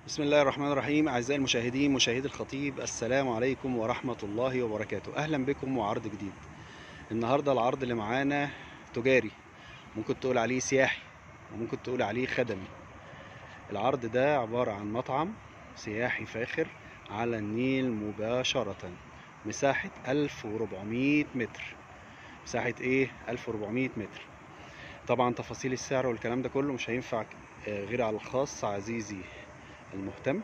بسم الله الرحمن الرحيم. أعزائي المشاهدين، مشاهدي الخطيب، السلام عليكم ورحمة الله وبركاته. أهلا بكم وعرض جديد. النهاردة العرض اللي معانا تجاري، ممكن تقول عليه سياحي وممكن تقول عليه خدمي. العرض ده عبارة عن مطعم سياحي فاخر على النيل مباشرة، مساحة 1400 متر. مساحة ايه؟ 1400 متر. طبعا تفاصيل السعر والكلام ده كله مش هينفع غير على الخاص عزيزي المهتم.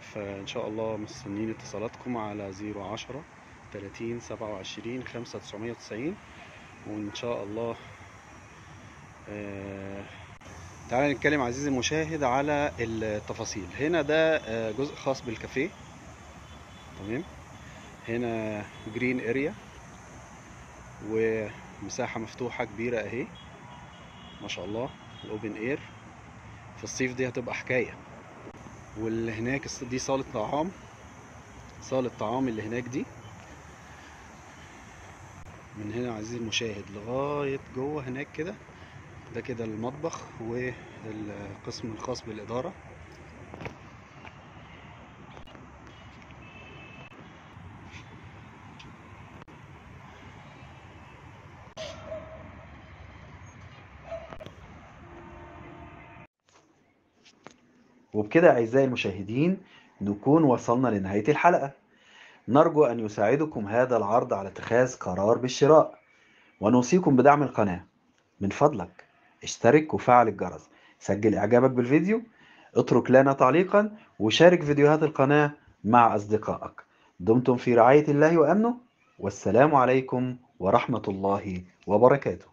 فإن شاء الله مستنيين اتصالاتكم على 010 30 27 5990. وإن شاء الله تعالى نتكلم عزيزي المشاهد على التفاصيل. هنا ده جزء خاص بالكافيه، تمام. هنا green area ومساحة مفتوحة كبيرة اهي ما شاء الله. ال open air في الصيف دي هتبقى حكاية. واللي هناك دي صالة طعام، صالة طعام اللي هناك دي. من هنا عزيزي المشاهد لغاية جوه هناك كده، ده كده المطبخ والقسم الخاص بالإدارة. وبكده أعزائي المشاهدين نكون وصلنا لنهاية الحلقة. نرجو أن يساعدكم هذا العرض على اتخاذ قرار بالشراء، ونوصيكم بدعم القناة. من فضلك اشترك وفعل الجرس، سجل إعجابك بالفيديو، اترك لنا تعليقا، وشارك فيديوهات القناة مع أصدقائك. دمتم في رعاية الله وأمنه، والسلام عليكم ورحمة الله وبركاته.